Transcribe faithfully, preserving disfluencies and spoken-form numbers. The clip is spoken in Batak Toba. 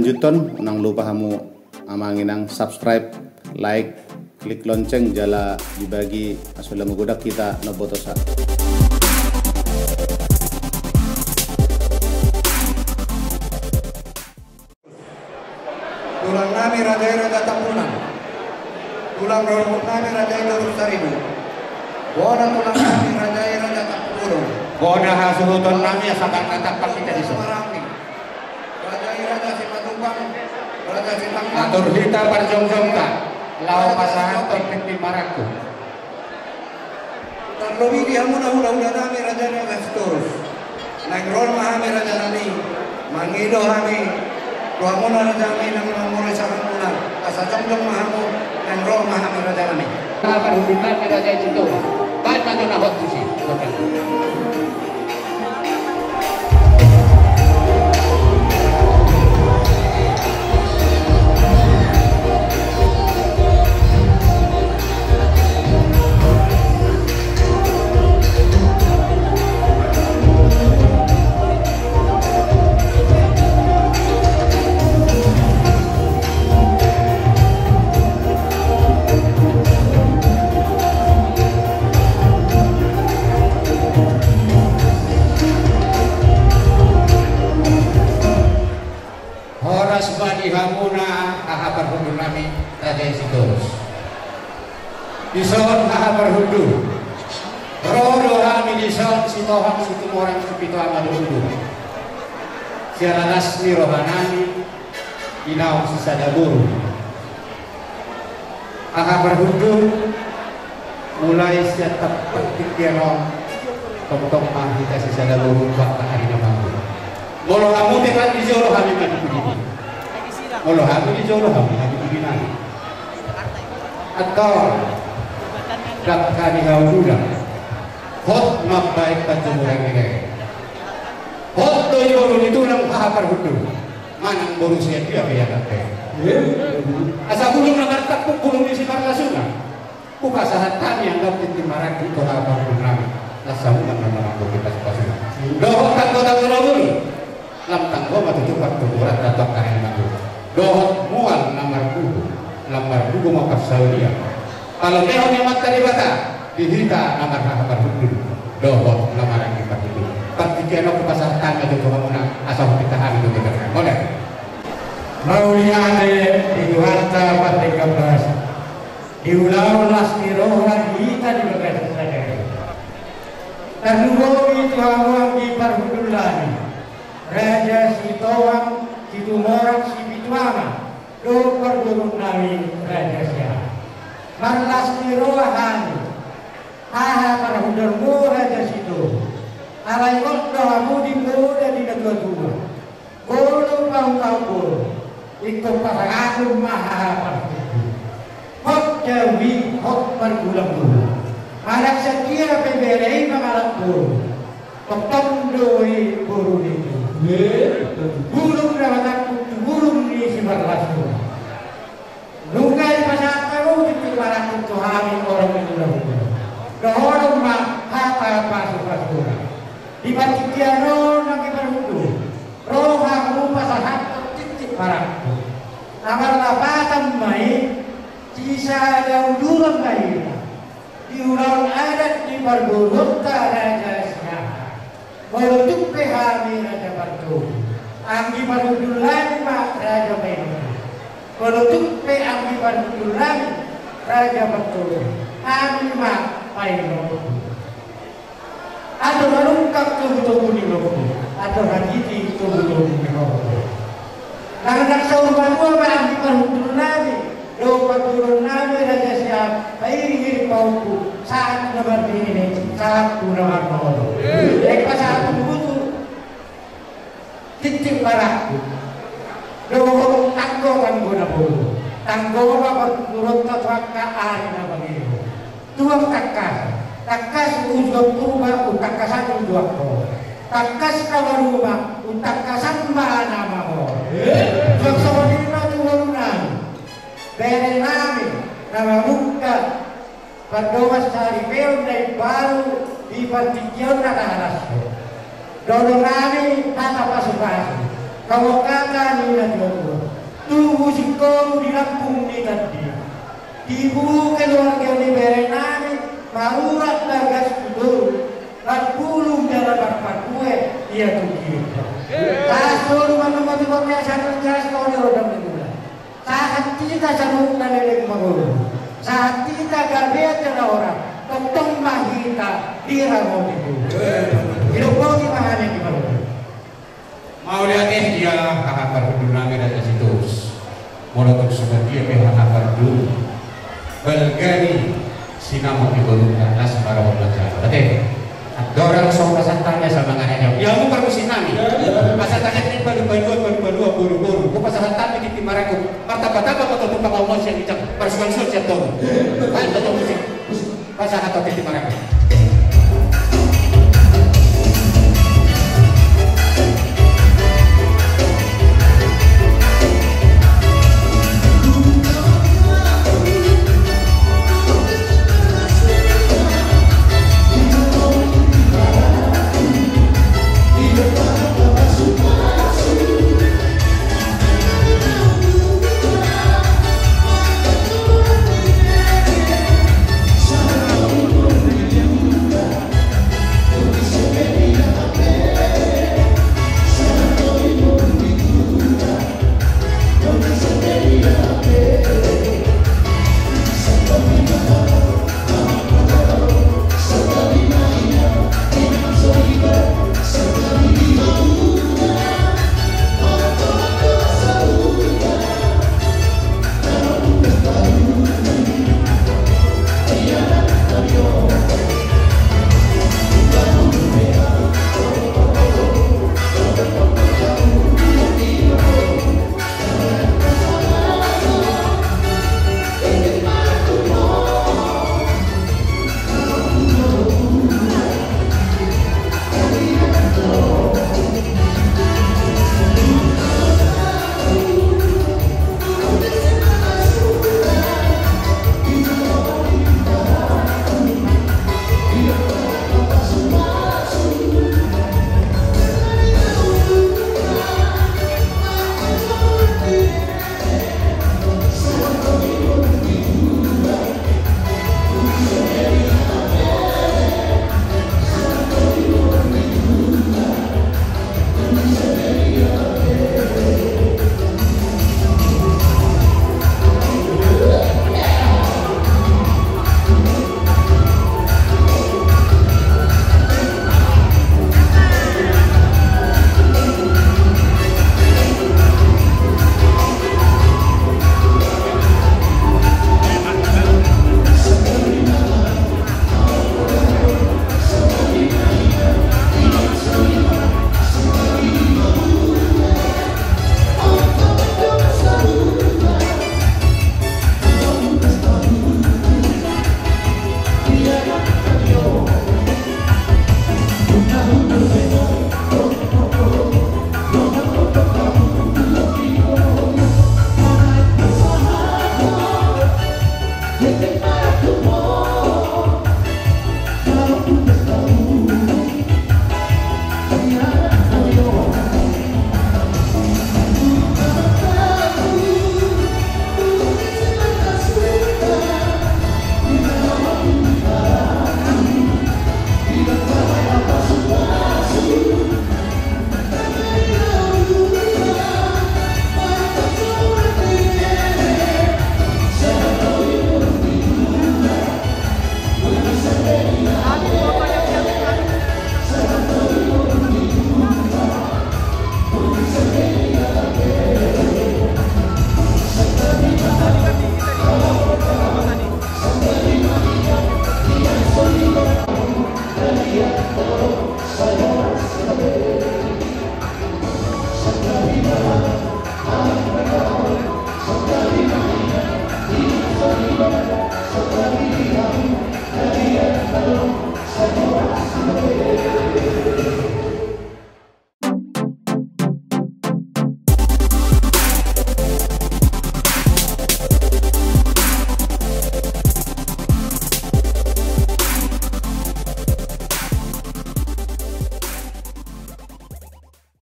Lanjuthon, unang lupa hamu amang inang subscribe, like, klik lonceng jala dibagi asa lam godang hita na mambotosa. Tulang nami raja i Raja Tambunan. Tulang rorobot nami raja i Lurus Saribu. Bona tulang nami raja i Raja Tampubolon. Bona hasuhuton nami asa bangga tampak hita di son. Raja i Raja Simatupang, Raja Sitanggang. Atur hita parjongjongta laho pasahathon tintin marangkup. Tarlobi di hamu na hulahula nami raja na Sitorus. Naeng ro ma hami raja nami, mangido hami tu hamu na raja nami nang mangoloi sahat muna, asa jongjong ma hamu, naeng ro ma hami raja nami. Parhundul nami raja i Sitorus. Baen ma jo na hot tusi. Horas ma di hamuna haha parhundul nami raja i Sitorus. Di son haha parhundul, ro do hami di son Sitohang Situmorang Sipitu Ama do udur. Sian las ni roha nami, inaon sisada boru. Haha parhundul, mulai sian tappartingkian on, tongtong ma hita sisada boru tu angka ari na mangolu. Molo hamu tetap di jolo, hami ma di pudi. Molo hami di jolo, hami ma di pudi nami. Antong, dangka ni hau duda, hot mambaen panjumuran i. Hot do i boru ni tulang haha parhundul. Manang boru sian dia pe ia nang pe. Asa bulung na martampuk bulung ni simarlasuna. Hupasahat hami annon tintin marangkup tu haha parhundul nami. Las hamu ma na manggohi pasupasuna. Dohot tanggo tanggo na bulu. Lam tanggo ma tutu partuburan na tu angka ari na mangolu. Dohot mual na marbubu. Lam marbubu ma parsaulian. Palomehon ni Amanta Debata di hita na marhaha parhundul dohot na maranggi parhundul. Partingkian on hupasahat hami ma jo tu hamuna asa hupinta hami do. Mauliate di Tuhanta pardenggan basa, di ulaon las ni roha di hita di bagasan sadari. Tarlumobi tu hamu anggi parhundul nami, Raja Sitohang Situmorang Sipitu Ama dohot parboru nami Raja Siahaan. Marlas ni roha hami haha parhundulmu Raja Sitohang. Alai hot do hamu di poda ni natuatua. Boru paungkau boru, ingkon pasangaphon ma haha parhundul. Hot jabu i, hot margulanggulang. Manang sadia pe bere i mangalap boru, tongtong do i boru ni tulang. Bulung na manangkuk tu bulung ni simarlasuna. Nunga dipasahat hamu tintin marangkup tu hami horong ni hulahula. Dohonon ma hata pasupasuna. Di partingkian on anggi parhundul, ro hamu pasahathon tintin marangkup. Na marlapatan ma i, sisada uduran ma hita di ulaon adat ni parboruonta Raja Siahaan. Molo tung pe hami Raja Partogi, anggi parhundul nami ma Raja Painondu. Molo tung pe anggi parhundul nami Raja Partogi, hami ma Painondu. Andor harungkang togutogu ni lombu, andor hatiti togutogu ni horbo. Nang nang saur matua ma anggi parhundul nami dohot parboru nami Raja Siahaan, pairingiring pahompu, sahat tu na marnini, sahat tu na marnono. Naeng pasahatonku tintin marangkup dohot tanggo, tanggo na boru. Tanggo ma partuturonta tu angka ari na mangihut. Tuak tangkas, tangkas uju purba, untangkasan uju ho. Tangkas na maruma, untangkasan ma na mamora. Tuak songon i ma tu boru nami, bere nami na mamungka pardongan saripeon na imbaru di partingkian on na tahalashon. Dohonon nami hata pasupasu, songon hata ni natuatua. Di lambung ni tandia, tibu keluarga ni bere nami, marurat bagas tu toru, lan bulung jala marparbue ia tu girip. Taso di manuma di bote asa di jas toni rodam di gula. Sahat hita saluhutna leleng mangolu. Sahat hita gabe jala ora. Tongtong ma hita di ramo di gula. Hidup kau di mahane di malu. Mauliate dia haha parhundul nami Raja Sitorus. Molo tung songon dia pe haha parhundul, balga ni sinamot ni borunta, las ma roha manjalo. Ate, andorang so pasahat hami asa mangarajau. Ia mu parmusik nami. Asa tahe ni palu-paluan, palu-paluan, boru-boru. Hupasahat hami tintin marangkup. Martamba-tamba ma tutu pangamuan sian ginjang, marsuan-suan sian toru. Ayo, toto musik. Pasahat tintin marangkup.